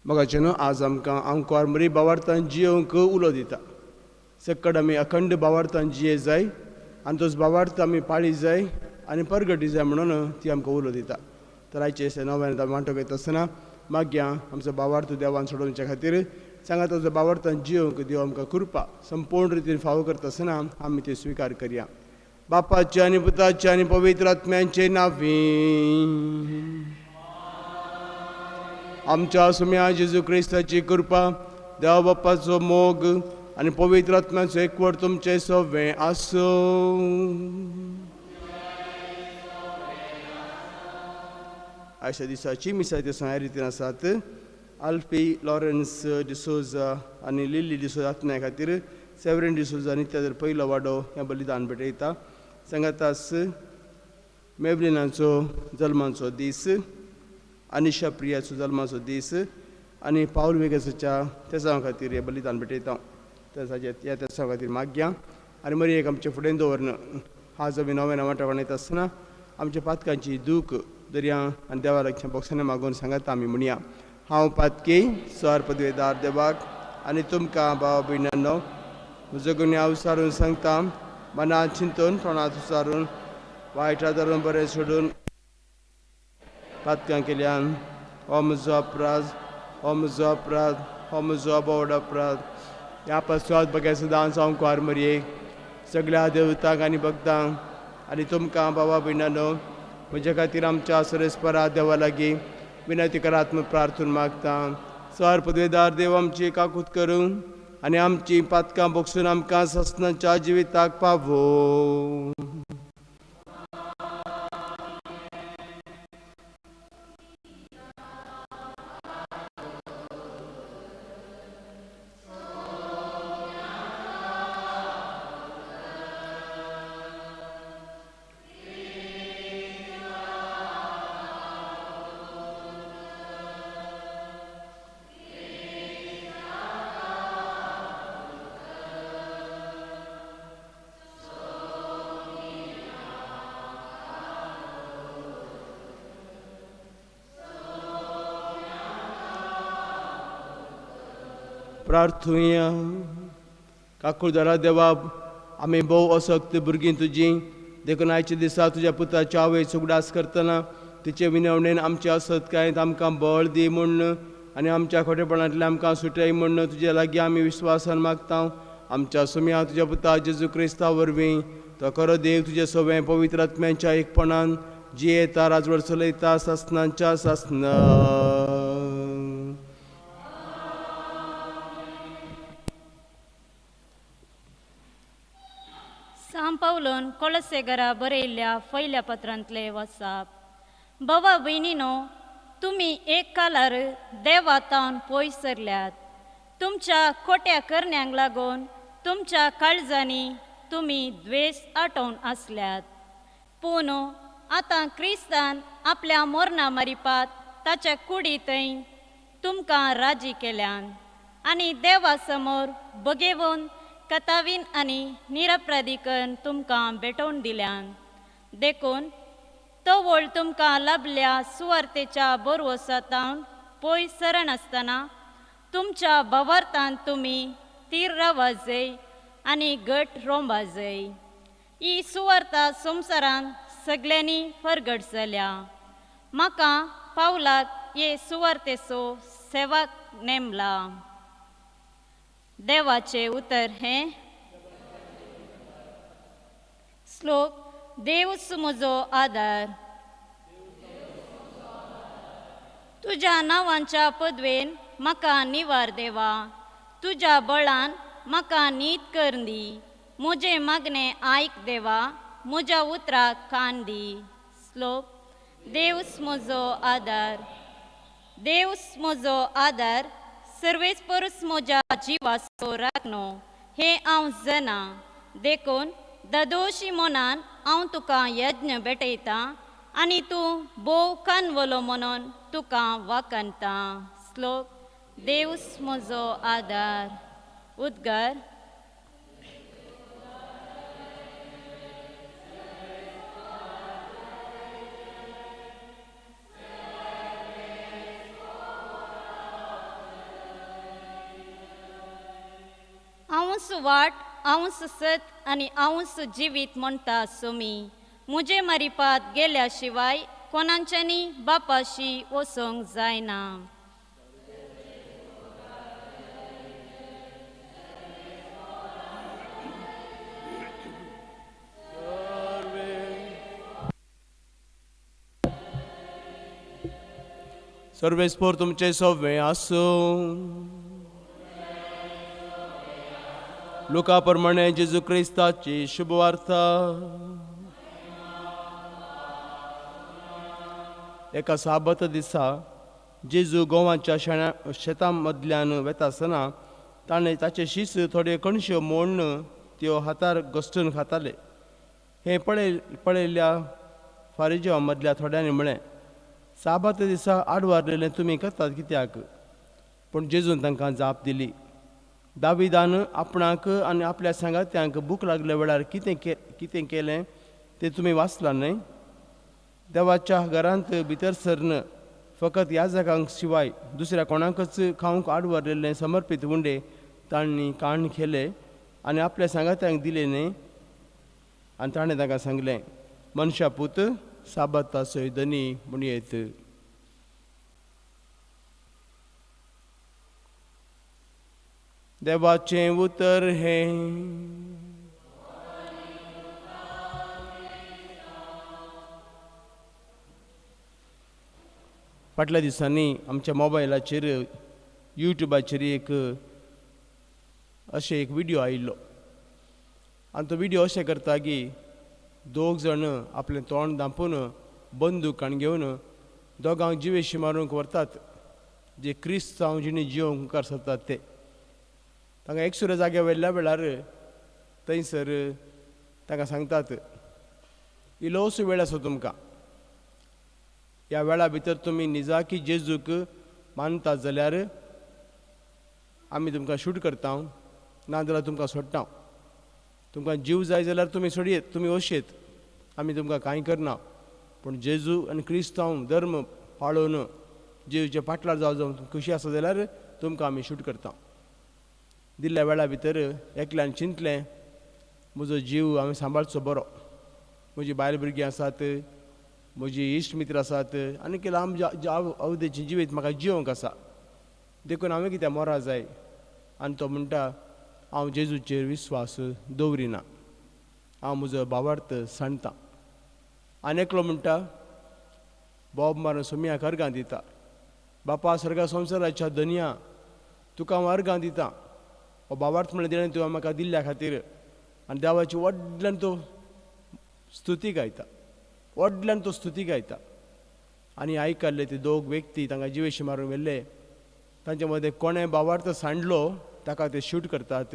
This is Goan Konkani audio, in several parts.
मोगाचें न्हू आज आमकां आंकवार मरी बावार्थान जियोवंक उलो दिता. सक्कड आमी अखंड बावार्थान जिये जाय आनी तोच बावार्थ आमी पाळी जाय आनी परगटी जाय म्हणून ती आमकां उलो दिता. तर आयचे नव्यान आमी वांटो घेता आसतना मागया आमचो बावार्थ देवान सोडोवच्या खातीर सांगा ताचो बावार्थान जियोवंक देव आमकां कृपा संपूर्ण रितीन फावो करता आसतना आमी ते स्विकार करया. बापाचे आनी पुताचे आनी पवित्र आत्म्यांचे नांवी आमच्या सुम्या जेजू क्रिस्ताची कृपा, देवा बापाचो मोग आनी पवित्र आत्म्याचो एकवट तुमचें सगळें आसूं. आयच्या दिसाची मिसां ह्या रितीन आसात. आल्फी लॉरन्स डिसोजा आनी लिली डिसोजा आत्म्या खातीर सेवरीन डिसोजा नित्यादर पयलो वाडो हें बलिदान भेटयता. सांगातास मेवलिनाचो जल्माचो दीस, अनिशा प्रियाचो जल्माचो दीस आनी पावल वेगसाच्या तेसांव खातीर हें बलिदान भेटयता. तेसाचे ह्या तेसांव खातीर मागया आनी मरयेक आमचे फुडें दवरन आज आमी नव्या नव्या वांटो आसतना आमच्या पातकांची दूख दर्या आनी देवा लागच्या बोक्सांनी मागून सांगाता आमी म्हणया. हांव पातकी सर पदवेदार देवाक आनी तुमकां भाव भयणांनो म्हजो गुन्यांव विचारून सांगता. मनांत चिंतून तोंडांत उचारून वायट धरून बरें सोडून पातकां केल्यान हो म्हजो अपराध, हो म्हजो अपराध, हो म्हजो अबोड अपराध. ह्या पश्चात बघ्या सदांच हांव कुवार मरयेक सगळ्या देवतांक आनी भक्तांक आनी तुमकां बाबा भयणांनो म्हज्या खातीर आमच्या सरेस्परा देवा लागीं विनंती करात म्हूण प्रार्थून मागता. सर पदवेदार देव आमची काकूत करून आनी आमची पातकां बोगसून आमकां ससनाच्या जिविताक पावो. प्रार्थुया. काकुळदारा देवा, आमी भोव असक्त भुरगीं तुजीं, देखून आयच्या दिसा तुज्या पुताच्या आवयचो उगडास करतना तिचे विनवणेन आमच्या असत्कायेंत आमकां बळ दी म्हूण आनी आमच्या खोटेपणांतल्यान आमकां सुटय म्हूण तुज्या लागीं आमी विश्वासान मागता. आमच्या सुम्या तुज्या पुता जेजू क्रिस्ता वरवीं तो खरो देव तुजे सवें पवित्र आत्म्यांच्या एकपणान जियेता राजवट चलयता सासनाच्या सासना. सांपावलोन कोळसेगरा बरयल्ल्या पयल्या पत्रांतले वसाप. बाबा भयणीनो, तुमी एक कालार देवातावन पयस सरल्यात. तुमच्या खोट्या करण्यांक लागून तुमच्या काळजांनी तुमी द्वेश आटोवन आसल्यात. पूण आतां क्रिस्तान आपल्या मोरना मारिपात ताच्या कुडींतय तुमकां राजी केल्यान आनी देवा समोर बगेवन कतावीन आनी निरपराधीकरण तुमकां भेटोवन दिल्यान. देखून तवळ तुमकां लाभल्या सुवार्तेच्या बोरवसातावन पयस सरनासतना तुमच्या भावार्थान तुमी तीर रावाजय आनी गट रोंबाजय. ही सुवार्ता संवसारान सगल्यांनी फरगट जाल्या. म्हाका पावलाक हे सुवार्तेचो सेवाक नेमला. देवाचे उतर हें. श्लोक. देवच म्हजो आदार, तुज्या नांवांच्या पदवेन म्हाका निवार देवा. तुज्या बळान म्हाका नीत करून दी. म्हजें मागणें आयक देवा, म्हज्या उतराक कान दी. श्लोक. देवच म्हजो आदार, देवच म्हजो आदार, सर्वेच परस म्हज्या जिवाचो राखणो हें हांव जाणा. देखून दादोशी मनान हांव तुका यज्ञ भेटयतां आनी तूं भोव कानवलो म्हणून तुका वाखाणता. श्लोक. देवच म्हजो आदार. उद्गार. हांवच वाट, हांवच सत आनी हांवच जिवीत म्हणटा सोमी. मुजे मारिपात गेल्या शिवाय कोणाच्यानी बापाशी वचोंक जायना. सर्वेस्पोर तुमचे सवे आसूं. लुका प्रमाणे जेजू क्रिस्ताची शुभवार्ता. एका साबत दिसा जेजू गोवाच्या शेतां मदल्यान वेता आसतना ताणें ताचे शीस थोड्यो कणश्यो मोडून त्यो हातार घसटून खाताले. हें पळयल्ल्या फारिज्यां मदल्या थोड्यांनी म्हळें, साबात दिसा आडवारलेलें तुमी करतात कित्याक? पूण जेजून तांकां जाप दिली, दाविदान आपणाक आनी आपल्या सांगात्यांक भूक लागल्या वेळार कितें केलें तें तुमी वाचलां न्हय? देवाच्या घरांत भितर सरन फकत याजकांक शिवाय दुसऱ्या कोणाकच खावंक आडवारलेलें समर्पीत उंडे तांणी काण केले आनी आपल्या सांगात्यांक दिले न्हय? आनी ताणें तांकां सांगलें, मनशा पूत साबाताचो धनी म्हूण येत. देवाचें उतर हें. फाटल्या दिसांनी आमच्या मोबायलाचेर युट्यूबाचेर एक अशें एक विडियो आयिल्लो आनी तो विडियो अशें करता की दोग जाण आपलें तोंड धांपून बंदूक काण घेवन दोगांक जिवेशी मारूंक व्हरतात, जे क्रिस्तांव जिणी जिवंक मुखार सरतात ते. तांकां एकसुऱ्या जाग्यार व्हेल्ल्या वेळार थंयसर तांकां सांगतात, इल्लोसो वेळ आसा तुमकां, ह्या वेळा भितर तुमी निजाकी जेजूक मानतात जाल्यार आमी तुमकां शूट करता, ना जाल्यार तुमकां सोडटा. तुमकां जीव जाय जाल्यार तुमी सोडयेत, तुमी वशेत, आमी तुमकां कांय करना. पूण जेजू आनी क्रिस्तांव धर्म पाळोवन जेजूच्या पाटलार जावं खुशी आसा जाल्यार तुमकां आमी शूट करता. दिल्ल्या वेळा भितर एकल्यान चिंतलें, म्हजो जीव हांवें सांबाळचो बरो, म्हजी बायल भुरगीं आसात, म्हजी इश्ट मित्र आसात आनी की लांब अवधेचें जिवीत म्हाका जिवंक आसा, देखून हांवें कित्याक मोरा जाय. आनी तो म्हणटा, हांव जेजूचेर विस्वास दवरिना, हांव म्हजो भावार्थ सांडटा. आनी एकलो म्हणटा, बोब मारून सोमयाक अर्गां दिता, बापा सर्गा संवसाराच्या धनया तुका हांव अर्गां दिता, हो भावार्थ म्हणल्यार देणें तुवें म्हाका दिल्ल्या खातीर. आनी देवाची व्हडल्यान तो स्तुती गायता, व्हडल्यान तो स्तुती गायता. आनी आयकल्ले ते दोग व्यक्ती तांकां जिवेशी मारून व्हेल्ले, तांचे मदें कोणें भावार्थ सांडलो ताका ते शूट करतात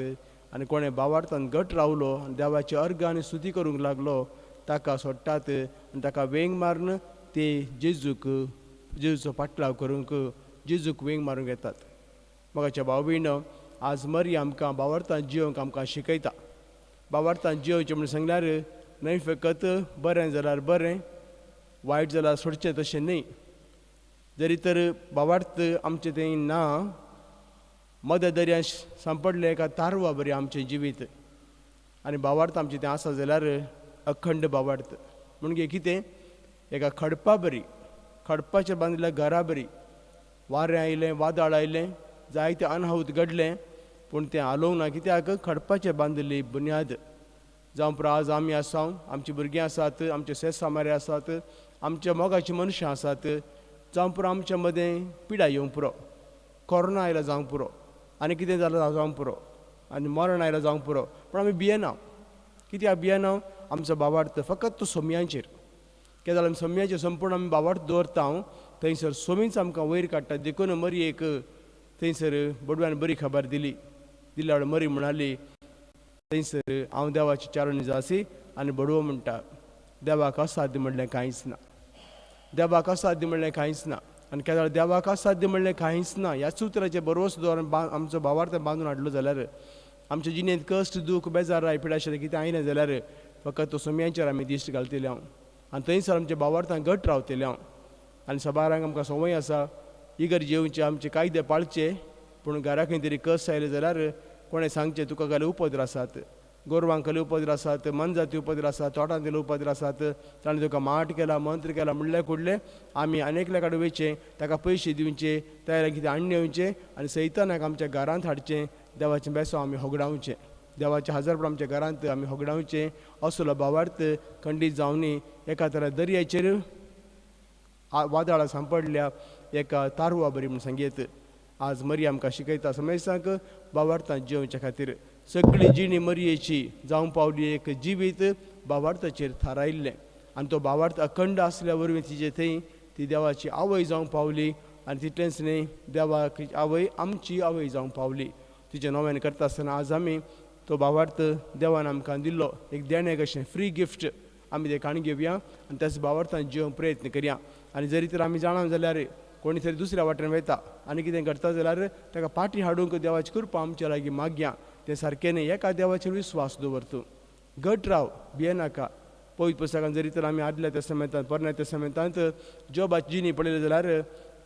आनी कोणें भावार्थान घट रावलो आनी देवाची अर्गां आनी स्तुती करूंक लागलो ताका सोडटात आनी ताका वेंग मारून ते जेजूक, जेजूचो पाटलाव करूंक जेजूक वेंग मारूंक येतात. मोगाच्या भाव भयण, आज मरी आमकां भावार्थान जिवंक आमकां शिकयता. भावार्थान जिवचें म्हूण सांगल्यार न्हय फकत बरें जाल्यार बरें, वायट जाल्यार सोडचें तशें न्हय. जरी तर भावार्थ आमचें तें ना, मदे दर्या सांपडलें एका तारवा बरी आमचें जिवीत आनी भावार्थ आमचें तें आसा जाल्यार अखंड भावार्थ म्हणजे कितें, एका खडपा बरी, खडपाचेर बांदिल्ल्या घरा बरी. वारें आयलें, वादळ आयलें, जायतें अनहूत घडलें, पूण तें हालोवंक ना. कित्याक? खडपाचेर बांदिल्ली बुन्याद. जावं पुरो आज आमी आसा, आमची भुरगीं आसात, आमचे शेत सामारे आसात, आमच्या मोगाची मनशां आसात, जावं पुरो आमच्या मदें पिडा येवंक पुरो, कोरोना आयला जावंक पुरो, आनी कितें जालां जावंक पुरो, आनी मरण आयलां जावंक पुरो, पूण आमी भियेना. कित्याक भियेना? आमचो भावार्थ फकत तो सोमयांचेर. कितें जाल्यार आमी सोमयाचेर संपूर्ण आमी भावार्थ दवरता, थंयसर सोमीच आमकां वयर काडटा. देखून मरयेक थंयसर बडव्यान बरी खबर दिली. दिल्या वेळार मरी म्हणाली, थंयसर हांव देवाची चारणी जासी. आनी बडवो म्हणटा, देवाक असाध्य म्हणलें कांयच ना, देवाक असाध्य म्हणलें कांयच ना. आनी केन्ना देवाक असाध्य म्हणलें कांयच ना ह्याच उतराचेर बरोवस दवरून आमचो भावार्थ बांदून हाडलो जाल्यार आमच्या जिणेंत कश्ट, दूख, बेजाराय, पिडाशें कितें आयलें जाल्यार फकत तो सोमयांचेर आमी दिश्ट घालतले हांव आनी थंयसर आमच्या भावार्थान घट रावतले हांव. आनी सबारांक आमकां संवय आसा इगर्ज येवचे, आमचे कायदे पाळचे, पूण घरा खंय तरी कश्ट आयले जाल्यार कोणें सांगचें तुका घाले उपद्र आसात, गोरवांक कसले उपद्र आसात, मनजाती उपद्र आसात, तोटांतले उपद्र आसात, ताणें तुका माट केला मंत्र केला म्हणल्यार कुडलें आमी आनी एकल्या कडेन वयचें, ताका पयशे दिवचे, तयार कितें हाडून येवचें आनी सैतानाक आमच्या घरांत हाडचें, देवाचें बेसांव आमी होगडावचें, देवाचें हजारपण आमच्या घरांत आमी होगडावचें. असलो भावार्थ खंडीत जावनी एका तरा दर्याचेर वादळां सांपडल्या एका तारवा बरी म्हूण सांगयत. आज मरी आमकां शिकयता समेस्तांक भावार्थान जियोवच्या खातीर. सगळी जिणी मरयेची जावंक पावली एक जिवीत भावार्थाचेर थारायिल्लें आनी तो भावार्थ अखंड आसल्या वरवीं तिजे थंय ती देवाची आवय जावंक पावली आनी तितलेंच न्हय देवाक आवय आमची आवय जावंक पावली. तिचें नव्यान करता आसतना आज आमी तो भावार्थ देवान आमकां दिल्लो एक देणें कशें फ्री गिफ्ट आमी तें काण घेवया आनी त्याच भावार्थान जियोवंक प्रयत्न करया. आनी जरी तर आमी जाणा जाल्यार कोणी तरी दुसऱ्या वाटेन वयता आनी कितें करता जाल्यार ताका पाटी हाडूंक देवाची कृपा आमच्या लागीं मागया. तें सारकें न्हय, एका देवाचेर विस्वास दवरतूं, घट राव, भियेनाका. पवित्र पुस्तकान जरी तर आमी आदल्या तेस्तामेंतांत पोरण्या तेस्तामेंतांत जोबाची जिणी पळयली जाल्यार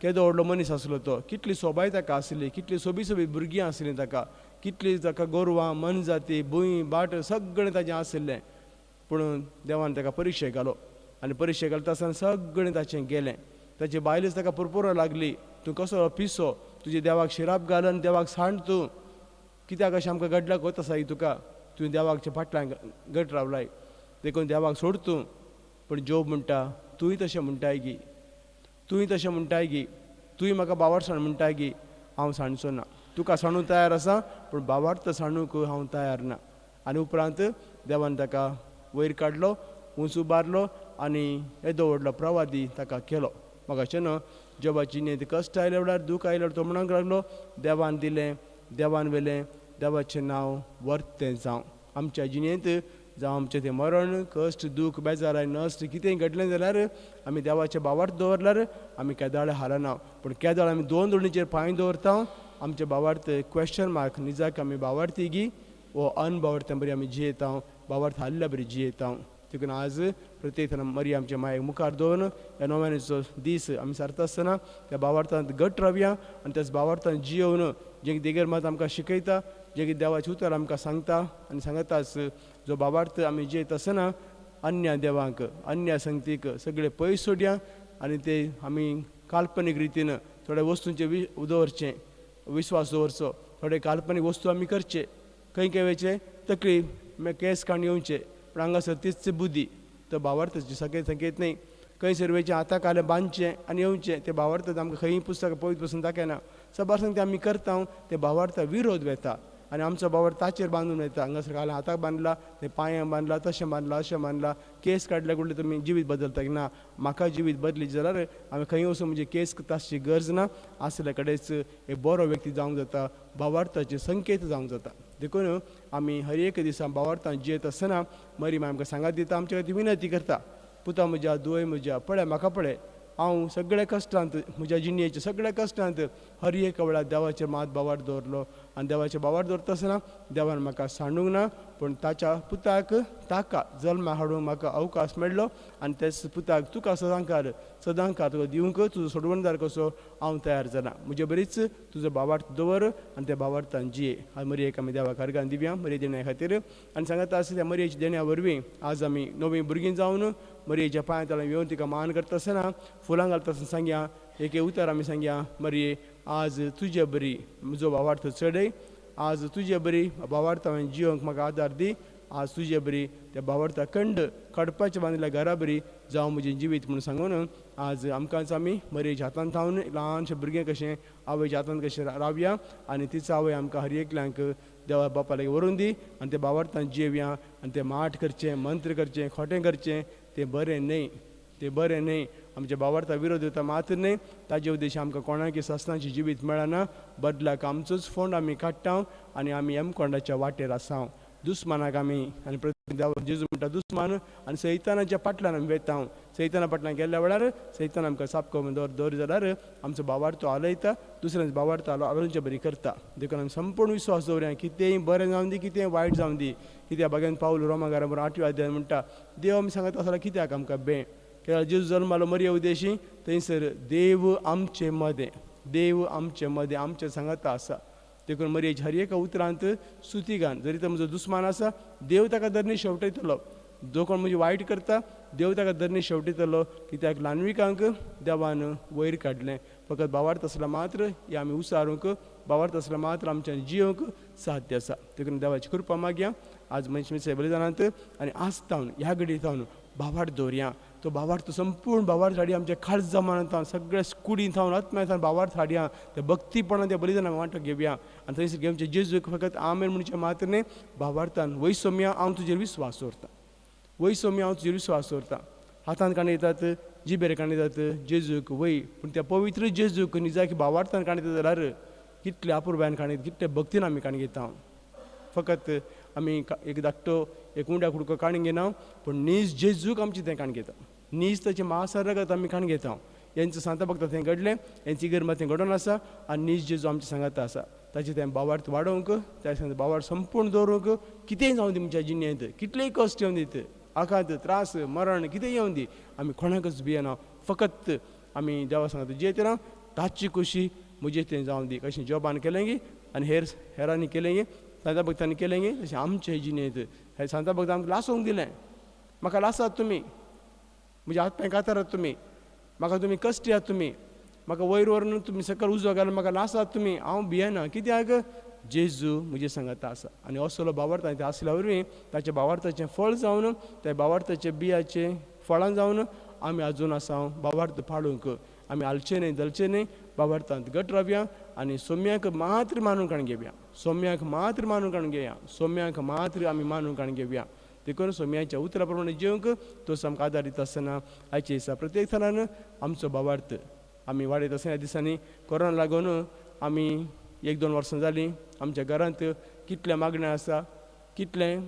केदो व्हडलो मनीस आसलो तो, कितली सोबाय ताका आसली, कितली सोबी सोबी भुरगीं आसलीं ताका, कितली ताका गोरवां मनजाती भूंय भाट सगळें ताजें आशिल्लें. पूण देवान ताका परिक्षेक घालो आनी परिक्षेक घालता आसतना सगळें ताचें गेलें. ताची बायलच ताका पुरपुरो लागली, तूं कसो पिसो, तुजे देवाक शिराप घाल आनी देवाक सांड तूं, कित्याक अशें आमकां घडल्याक वता आसाय तुका, तुवें देवाकच्या फाटल्यान घट रावलाय देखून देवाक सोड तूं. पूण जोब म्हणटा तूंय तशें म्हणटाय गी, तूंय तशें म्हणटाय गी, तूंय म्हाका बावार्थ सांड म्हणटाय गी, हांव सांडचो ना, तुका सांडूंक तयार आसा पूण बावार्थ सांडूंक हांव तयार ना. आनी उपरांत देवान ताका वयर काडलो, उंच उबारलो आनी येदो व्हडलो प्रवादी ताका केलो. म्हाका अशें न्हू जोबाची जिणेंत कश्ट आयल्या वेळार दूख आयल्या वेळार तो म्हणूंक लागलो देवान दिलें देवान व्हेलें, देवाचें नांव वर्तें जावं. आमच्या जिणेंत जावं आमचें तें मरण कश्ट दूख बेजाराय नश्ट कितेंय घडलें जाल्यार आमी देवाचें भावार्थ दवरल्यार आमी केदाळे हारना. पूण केदाळ आमी दोन दोणीचेर पांय दवरता आमचें भावार्थ क्वेश्चन मार्क, निजाक आमी भावार्थी गी वो अनभावार्थ्यां बरी आमी जियेता, भावार्थ हाल्ल्या बरी जियेता. देखून आज प्रत्येक मरी आमच्या मायेक मुखार दवरून ह्या नव्यानेचो दीस आमी सारता आसतना त्या भावार्थांत घट रावया आनी त्याच भावार्थान जियोवन जे देगेर मात आमकां शिकयता, जे देवाचें उतर आमकां सांगता आनी सांगताच जो भावार्थ आमी जियेत आसतना अन्य देवांक अन्य संगतीक सगळे पयस सोडया आनी ते आमी काल्पनीक रितीन थोड्या वस्तूंचे दवरचें, विस्वास दवरचो, थोडे काल्पनीक वस्तू आमी करचे, खंय खंय वयचें तकली केंस काडून येवचे, पूण हांगासर तीच बुद्धी तो भावार्थाची सगळें संकेत न्हय. खंयसर वयचें हाता काले बांदचें आनी येवचें तें भावार्थ आमकां खंयी पुस्तकां पवित्र पसून दाखयना. सबार सांग तें आमी करता तें भावार्था विरोध वेता आनी आमचो भावार्थ ताचेर बांदून वयता. हांगासर काल हाताक बांदला, तें पांयांक बांदला, तशें बांदला, अशें बांदला, केस काडल्या कुडले तुमी जिवीत बदलता की ना. म्हाका जिवीत बदली जाल्यार हांवें खंय वचून म्हणजे केस ताची गरज ना, आसल्या कडेच एक बरो व्यक्ती जावंक जाता, भावार्थाचे संकेत जावंक जाता. देखून आमी हर एक दिसा भावार्थान जियेत आसतना मरी माय आमकां सांगात दिता, आमच्या खातीर विनंती करता, पुता म्हज्या, धुवय म्हज्या, पळय म्हाका पळय, हांव सगळ्या कश्टांत म्हज्या जिणेच्या सगळ्या कश्टांत हर एक वेळार देवाचेर मात भावार्थ दवरलो आनी देवाचेर भावार्थ दवरता आसतना देवान म्हाका सांडूंक ना, पूण ताच्या पुताक ताका जल्मा हाडूंक म्हाका अवकाश मेळ्ळो आनी त्याच पुताक तुका सदांकार सदांकार तुका दिवंक तुजो सोडवणदार कसो हांव तयार जाला. म्हजे बरीच तुजो भावार्थ दवर आनी त्या भावार्थान जिये. आज मरयेक आमी देवाक अर्गान दिवया मरये देण्या खातीर आनी सांगता आसा त्या मरयेच्या देण्या वरवीं आज आमी नवीं भुरगीं जावन मरयेच्या पांया तळां येवन तिका मान करता आसतना फुलां घालता आसतना सांगया एक उतर आमी सांगया, मरये आज तुजे बरी म्हजो भावार्थ चडय, आज तुजे बरी भावार्थ हांवें जियोंक म्हाका आदार दी, आज तुजे बरी त्या भावार्था कंड कडपाचें बांदिल्ल्या घरा बरी जावं म्हजें जिवीत म्हूण सांगून आज आमकांच आमी मरयेच्या हातांत थावन ल्हानशें भुरगें कशें आवयच्या हातांत कशें रावया आनी तीच आवय आमकां हर एकल्यांक देवा बापा लागीं व्हरून दी आनी ते भावार्थान जियेवया आनी तें माठ करचें, मंत्र करचें, खोटें करचें तें बरें न्हय, तें बरें न्हय. आमच्या भावार्था विरोध येता मात्र न्हय, ताजे उद्देश आमकां कोणाकी सस्नाची जिवीत मेळना, बदलाक आमचोच फोंड आमी काडटा आनी आमी यमकोंडाच्या वाटेर आसा. दुस्मानाक आमी आनी जेजू म्हणटा दुस्मान आनी सैतानाच्या फाटल्यान आमी वेता. सैताना फाटल्यान गेल्ल्या वेळार सैतान आमकां साप करून दवर जाल्यार आमचो भावार्थ आलयता, दुसऱ्यांचो भावार्थ आलोवचे बरी करता. देखून आमी संपूर्ण विस्वास दवरया, कितेंय बरें जावन दी, कितेंय वायट जावन दी. कित्याक बागेन पावल रोमा घरा 8व्या अध्याय म्हणटा देव आमी सांगता आसल्यार कित्याक आमकां बें कित्याक जेजू जल्मालो मरये उद्देशी थंयसर देव आमचे मदें, देव आमचे मदें आमचें सांगता आसा. देखून मरयेच्या हर एका उतरांत सुतिगान जरी तो म्हजो दुस्मान आसा देव ताका धरणी शेवटयतलो, जो कोण म्हजी वायट करता देव ताका धरणी शेवटयतलो, कित्याक ल्हानविकांक देवान वयर काडलें। फकत भावार्थ आसला मात्र हे आमी उसारूंक, भावार्थ आसला मात्र आमच्यान जियोंक साध्य आसा। देखून देवाची कृपा मागया आज मनशाच्या बलिदानांत आनी आज तावन ह्या घडये तावन भावार्थ दवरया। तो भावार्थ संपूर्ण भावार्थ हाडया आमच्या खास जमानांत थावन, सगळ्या कुडीन थावन, आत्म्या थावन भावार्थ हाडया, त्या भक्तीपणान त्या बलिदानाक वांटो घेवया आनी थंयसर घेवचे जेजूक फकत आमेन म्हणचे मात्र न्ही, भावार्थान वय सोम्या हांव तुजेर विस्वास दवरता, वय सोम्या हांव तुजेर विस्वास दवरता। हातान काणी येतात, जिबेर काणी येतात जेजूक वय, पूण त्या पवित्र जेजूक निजाकी भावार्थान काणी येता जाल्यार कितले अपुरबायन काणी, कितले भक्तीन आमी काणी घेता। फकत आमी एक धाकटो एक उंड्या कुडको काणी घेना, पूण नीज जेजूक आमची तें काणी घेता, नीज ताचें मासार रगत आमी काणी घेता। हेंच सांता भक्ता थंय घडलें, हेंची गरमा थंय घडोवन आसा आनी नीज जेजू आमच्या सांगाता आसा। ताचें तें भावार्थ वाडोवंक, त्या भावार्थ संपूर्ण दवरूंक, कितेंय जावं दी आमच्या जिणेंत, कितलेय कश्ट येवन दीत, आघात, त्रास, मरण कितेंय येवन दी, आमी कोणाकच भियेना, फकत आमी देवा सांगाता जियेतना ताची खुशी म्हजें तें जावं दी। कशें जॉबान केलें गी आनी हेरांनी केलें गी, सांता भक्तांनी केलें गी, तशें आमचे जिणेंत हे सांता भक्तां आमकां लासोवंक दिलें। म्हाका लासात तुमी, म्हज्या हात पांय कातरात तुमी, म्हाका तुमी कश्ट यात तुमी, म्हाका वयर व्हरून तुमी सकयल उजो घालून म्हाका लासात तुमी, हांव भियेना, कित्याक जेजू म्हजे सांगाता आसा। आनी असलो भावार्थ आनी आसल्या वरवीं ताच्या भावार्थाचें फळ जावन, त्या भावार्थाचे बियाचें फळां जावन आमी आजून आसा भावार्थ पाळूंक। आमी हालचें न्हय, धलचें न्हय, भावार्थांत घट रावया आनी सोम्याक मात्र मानून काडून घेवया, सोम्याक मात्र मानून काडून घेवया, सोम्याक मात्र आमी मानून काडून घेवया। देखून सोम्याच्या उतरा प्रमाणे जिवंक तो आमकां आदार दिता आसतना आयच्या दिसा प्रत्येक थरान आमचो भावार्थ आमी वाडयत आसतना ह्या दिसांनी कोरोना लागून आमी 1-2 वर्सां जालीं आमच्या घरांत कितलें मागणें आसा, कितलें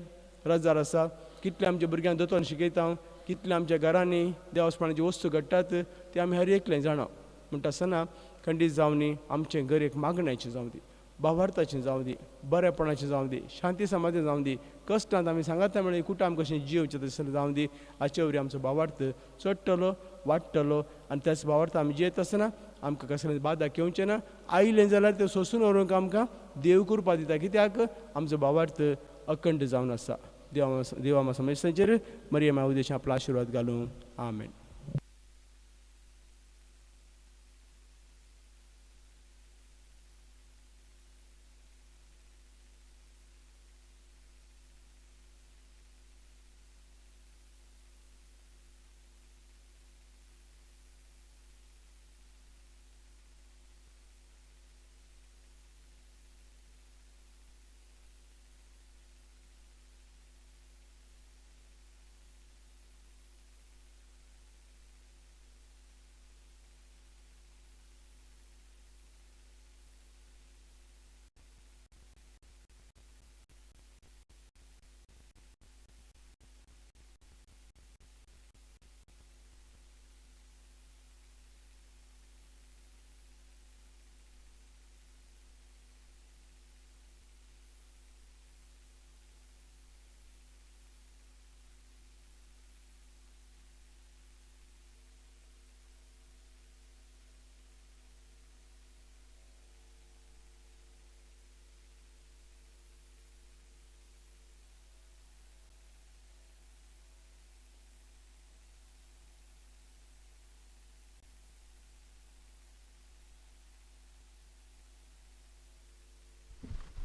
रजार आसा, कितलें आमच्या भुरग्यांक दोतोन शिकयता, कितलें आमच्या घरांनी देवासपणाची वस्तू घडटात ते आमी हर एकलें जाणा। म्हणटा आसतना खंडीत जावनी आमचें घर एक मागण्याचें जावं दी, भावार्थाचें जावं दी, बरेपणाचें जावं दी, शांती समाधी जावं दी, कश्टांत आमी सांगाता मेळ्ळी कुटाम कशें जियोवचें तशें जावं दी। हाचे वरवीं आमचो भावार्थ चडटलो, वाडटलो आनी त्याच भावार्थ आमी जियेत आसतना आमकां कसलें बादा घेवचें ना, आयलें जाल्यार तें सोंसून व्हरूंक आमकां देव कृपा दिता, कित्याक आमचो भावार्थ अखंड जावन आसा। देवा आमच्या समस्यांचेर मरियम उद्देश आपलो आशिर्वाद घालूं, आमेन।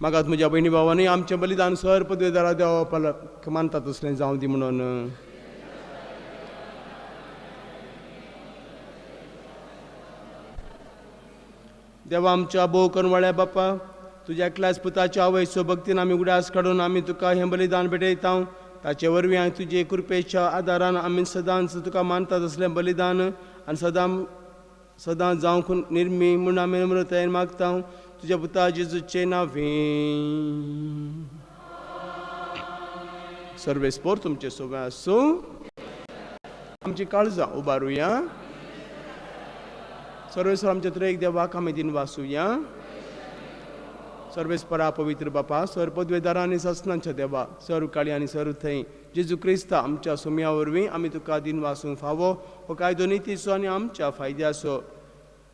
म्हाका म्हज्या भयणी भावांनी आमचें बलिदान सर पदवेदारा देवा पालक मानता तसलें जावं दी म्हणून। देवा आमच्या भोव करवाळ्या बापा, तुज्या एकल्याच पुताच्या आवयचो भक्तीन आमी उगडास काडून आमी तुका हें बलिदान भेटयता। ताचे वरवीं आनी तुजे कृपेच्या आदारान आमी सदांच तुका मानता तसलें बलिदान आनी सदां सदां जावंक निर्मी म्हूण आमी नम्रतायेन मागता तुज्या पुता जेजूचे नांवे। सर्वेस्पोर तुमचे सोबे आसूं। आमची काळजां उबारुया। सर्वेस्वर आमच्या त्रेक देवाक आमी दिन वासुया। सर्वेस्परा पवित्र बापा, सर पदवेदारा आनी सासनांच्या देवा, सर्व काळी आनी सर्व थंय जेजू क्रिस्ता आमच्या सोम्या वरवीं आमी तुका दिन वासूंक फावो हो कायदो नितीचो आनी आमच्या फायद्याचो।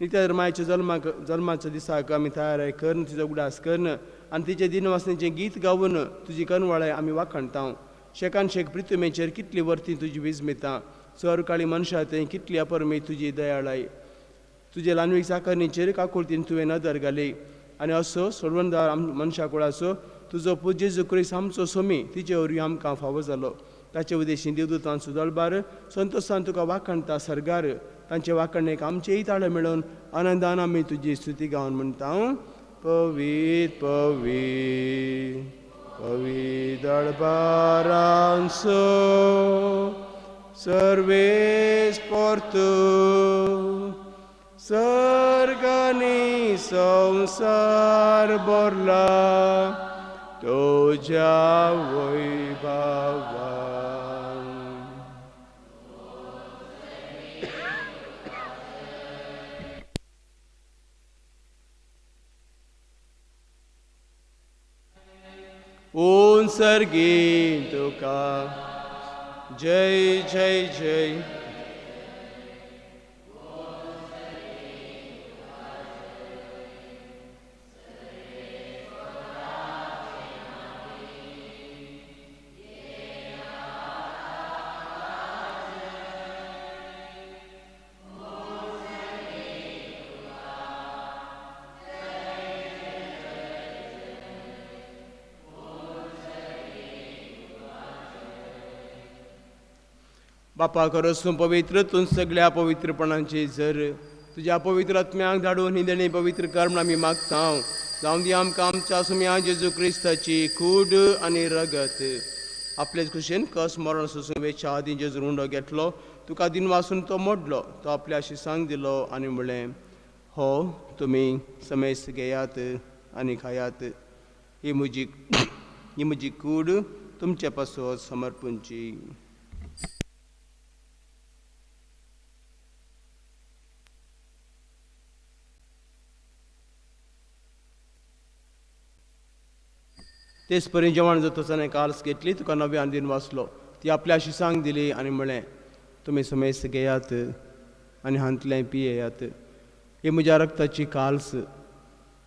नित्या मायच्या जल्माक जल्माच्या दिसाक आमी तयार करून तिचो उगडास करून आनी तिचे दिनवासनेचें गीत गावन तुजी कनवाळाय आमी वाखाणता. शेकान शेक पृथ्वीचेर कितली वर्ती तुजी विजमिता, चर काळी मनशां थंय कितली अपरमीत तुजी दयाळाय. तुजे ल्हानवीक चाकरणीचेर काकुळतीन तुवें नदर घाली आनी असो सोडवणदार मनशा कुळाचो तुजो पूत जेजू क्रिस्त आमचो सोमी तिचे वरवीं आमकां फावो जालो. ताचे उदेशी देवदूतान सुदळबार संतोशान तुका वाखाणता सर्गार. तांचे वाखाणेक आमचेय ताळे मेळोवन आनंदान आमी तुजी स्तुती गावन म्हणटा. पवीत पवीत पवीत दळबारांचो सर्वेस पोर्तू सर्गानी संवसार भरला तुज्या वैभवान. ओन सर्गी तुका जय जय जय. बापा खरोच तूं पवित्र, तूं सगळ्या पवित्रपणाची जर तुज्या पवित्र आत्म्याक धाडून ही देणी पवित्र कर म्हूण आमी मागता. जावं दी आमकां आमच्या सुम्या जेजू क्रिस्ताची कूड आनी रगत. आपलेच खुशेन कस मरण सोसून वेच्या आदीं जेजू उंडो घेतलो, तुका दिनवासून तो मोडलो, तो आपल्या शिसांक दिलो आनी म्हणलें, हो तुमी समेस्त घेयात आनी खायात, ही म्हजी कूड तुमचे पासत समर्पूंची. तेच परी जेवण जातच ताणें काल्स घेतली, तुका नव्यान दिन वाचलो, ती आपल्या शिसांक दिली आनी म्हणलें, तुमी समेस्त घेयात आनी हांतलें पियेयात, ही म्हज्या रक्ताची काल्स,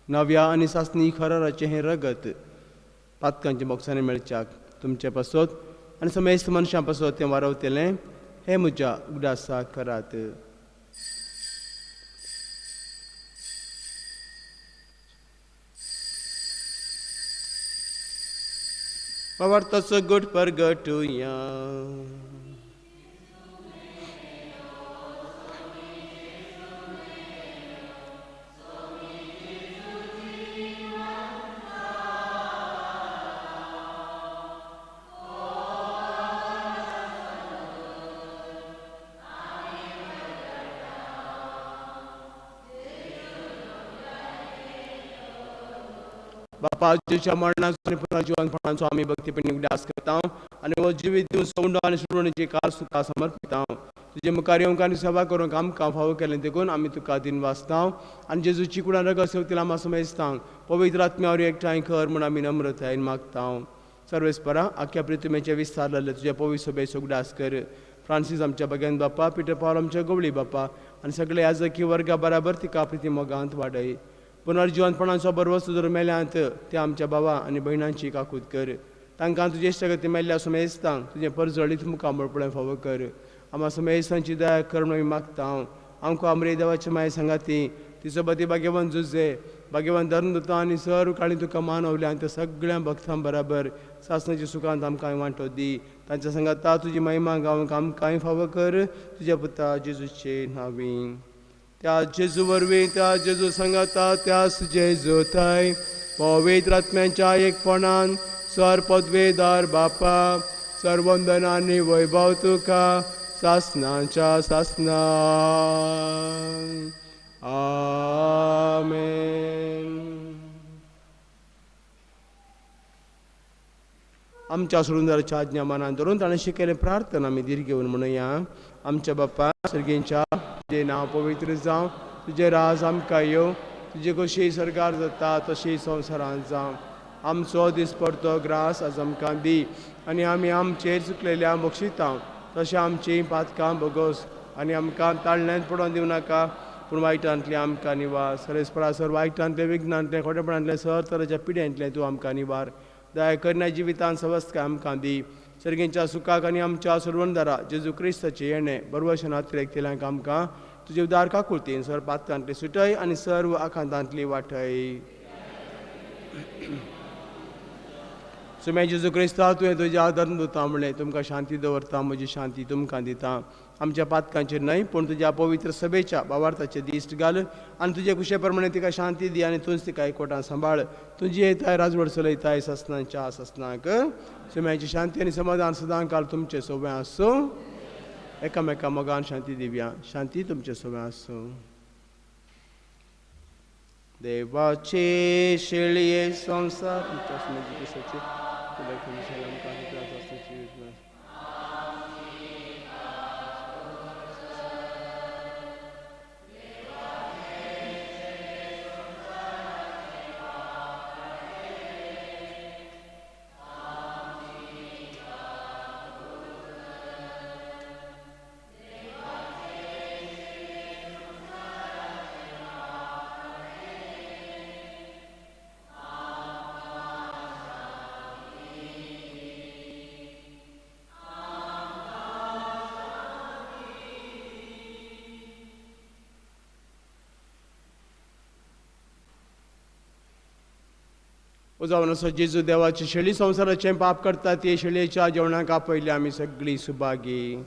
नव्या आनी सासणी खराराचें हें रगत पातकांच्या बोक्सांनी मेळच्याक तुमचे पासत आनी समेस्त मनशां पासत तें वारवतलें, हें म्हज्या उगडासाक करात. पवार्थाचो गट परगटुया. बापा जेजूच्या मरणाचो आनी पुनर्जिवनपणाचो आमी भक्तीपणी उगडास करता आनी हो जिवीत दिवन सोंडो आनी सुडवणीची काल तुका समर्पिता. तुजे मुखार येवंक आनी सेवा करूंक आमकां फावो केलें देखून आमी तुका दिन वाचता आनी जेजूची कुडान रगत सेवतील आमा समजता पवित्र आत्म्यावर एकठांय कर म्हूण आमी नम्रतायेन मागता. सर्वेस्परा आख्या पृथ्वीचें विस्तार जाल्लें तुज्या पवित्र सभेचो उगडास कर. फ्रांसीस आमच्या भगेन बापा, पिटर पावल आमच्या गवळी बापा आनी सगळे याजकी वर्गा बराबर तिका प्रिती मोगांत वाडय. पुनर्जिवनपणाचो बरवस जर मेल्यांत त्या आमच्या भावा आनी भयणांची काकूत कर. तांकां तुजे इश्टागती मेल्ल्या समेस्तांक तुजें परजळीत मुखामळ पळय फावो कर. आमा समेस्तांची दया कर म्हूण आमी मागता. आमकां आमरे देवाची माय सांगाती तिचो बती भाग्यवान जुजे भाग्यवान धर्मदूतां आनी सर काळी तुका मानवल्या आनी त्या सगळ्या भक्तां बराबर सासणाच्या सुखांत आमकां वांटो दी. तांच्या सांगाता तुजी महिमा गावंक आमकांय फावो कर तुज्या पुता जेजूचे नांवी. त्या जेजू वरवीं त्या जेजू सांगाता त्यास जेजू थंय पवित्र आत्म्यांच्या एकपणान सर पदवेदार बापा सर्वंदनांनी वैभव तुका सासनाच्या सासना. आमेन. आमच्या सोडूनदाराच्या आज्ञा मानान धरून ताणें शिकयलें प्रार्थना आमी धीर घेवन म्हणुया. आमच्या बापा सर्गेंच्या तुजें नांव पवित्र जावं, तुजें राज आमकां येवं, तुजे कशी सरकार जाता तशी संवसारांत जावं. आमचो दिसपडतो ग्रास आज आमकां दी आनी आमी आमचेर चुकलेल्या बक्षिता तशें आमचीं पातकां भोगोस आनी आमकां ताळण्यांत पडोवन दिवं नाका पूण वायटांतलें आमकां निवार. सरेस्परा सर वायटांतलें, विघ्नांतलें, खोटेपणांतलें, सर तरेच्या पिड्यांतलें तूं आमकां निवार. दया करण्या जिवितान सवस्तकाय आमकां दी. सर्गींच्या सुखाक आनी आमच्या सोडवणदारा जेजू क्रिस्ताचें येणें बरवशन हातरेक आमकां तुजे उदार काकुळतीन सर पातकांतली सुटय आनी सर्व आखांतांतली वाटय. सुमे जेजू क्रिस्ता, तुवें तुज्या धर्मदूता म्हणलें, तुमकां शांती दवरता, म्हजी शांती तुमकां दिता. आमच्या पातकांचेर न्हय पूण तुज्या पवित्र सभेच्या बावार्थाचे दिश्ट घाल आनी तुजे कुशे प्रमाणे तिका शांती दी आनी तूंच तिका एकवटान सांबाळ. तुजी येताय राजवट चलयताय ससनांच्या ससनाक. सुम्याची शांती आनी समाधान सदां काल तुमचें सोबें आसूं. एकामेका मोगान शांती दिवया. शांती तुमचें सोबें आसूं. देवाचे शेळये संवसार जावन असो जेजू देवाची शेळी संवसाराचें पाप करता ते शेळयेच्या जेवणाक आपयले आमी सगळीं सुभागी.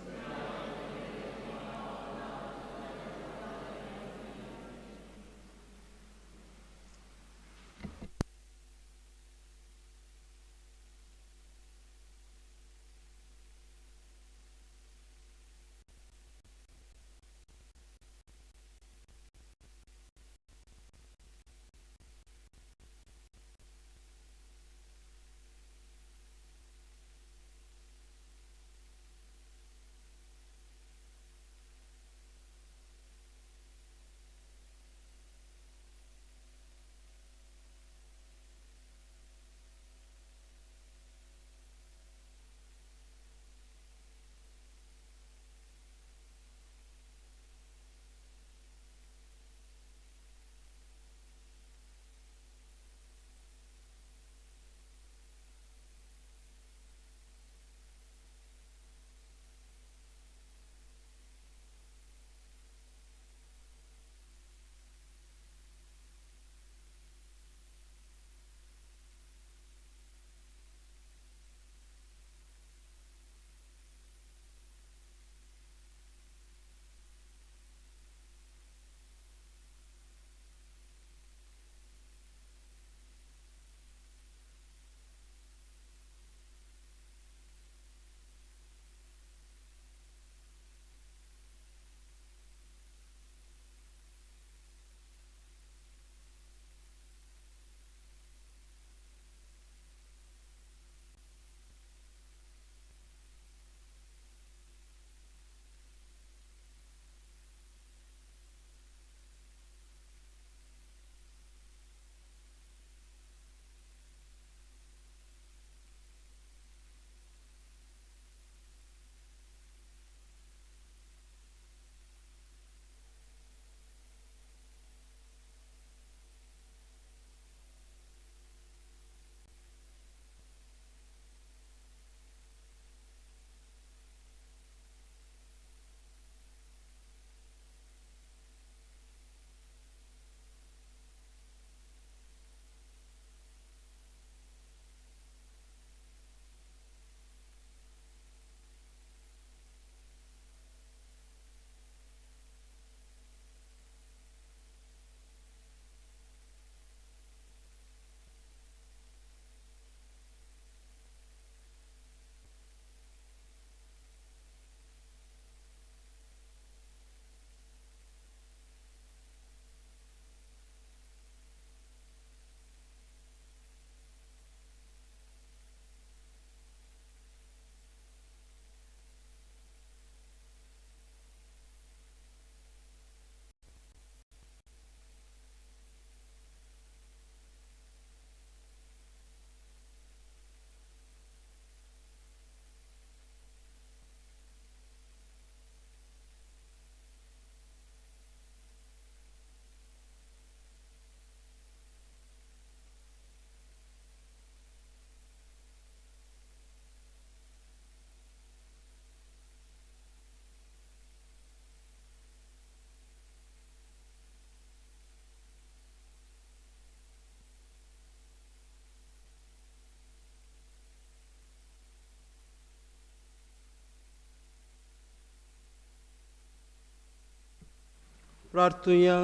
प्रार्थुया.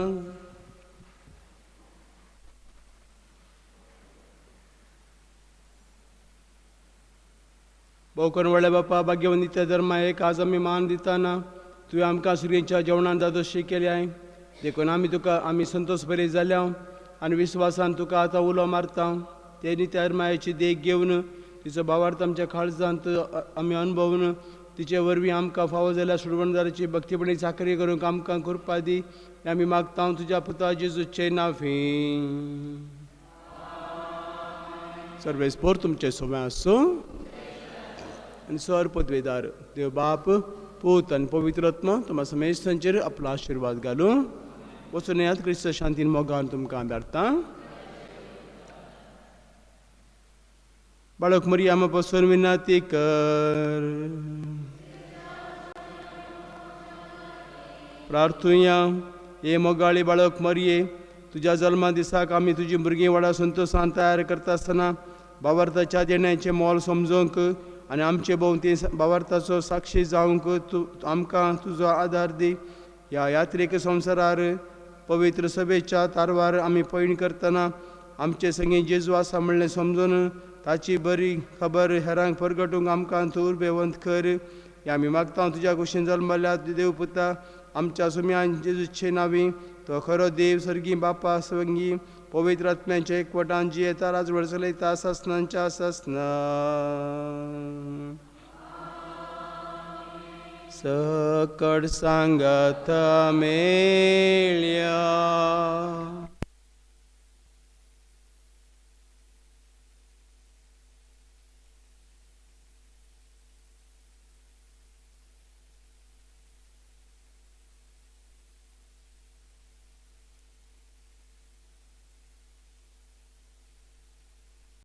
भोवकन व्हडल्या बापा भाग्यवंत धर्मा एक आज आमी मान दिताना तुवें आमकां सुरयेच्या जेवणान दादोशी केल्याय देखून आमी तुका आमी संतोश बरी जाल्या आनी विस्वासान तुका आतां उलो मारता. ते नित्य धर्माची देख घेवन तिचो भावार्थ आमच्या काळजांत आमी अणभवून तिचे वरवीं आमकां फावो जाल्यार सुडवणदाराची भक्तीपणी चाकरी करूंक आमकां कृपा दी आमी मागता तुज्या पुता जेजूचे नांवी. सर्वेस्पोर तुमचें सोबें आसूं आनी सर पदवेदार देव बाप पूत आनी पवित्र आत्मा तुमकां समेस्तांचेर आपलो आशिर्वाद घालूं. वचून येयात क्रिस्त शांतीन मोगान तुमकां धाडटा. बाळक मरियामा पासून विनंती कर. प्रार्थुया. हे मोगाळी बाळक मरिये, तुज्या जल्मा दिसाक आमी तुजी भुरगीं व्हडा संतोशान तयार करता आसतना भावार्थाच्या देण्याचें मोल समजूंक आनी आमचे भोंवती भावार्थाचो साक्षी जावंक तूं आमकां तुजो आदार दी. ह्या यात्रीक संवसारार पवित्र सभेच्या तारवार आमी पयण करतना आमचे संगी जेजू आसा म्हणलें समजून ताची बरी खबर हेरांक परगटूंक आमकां तूं उर्बेवंत कर. ह्या आमी मागता तुज्या कुशीन जल्मल्या देव पुता आमच्या सुम्यान जेजूचे नांवी तो खरो देव सर्गी बापा संगी पवित्र आत्म्याच्या एकवटान जियेता राजवट चलयता सासनांच्या सासना. सकड सांगात मेळया.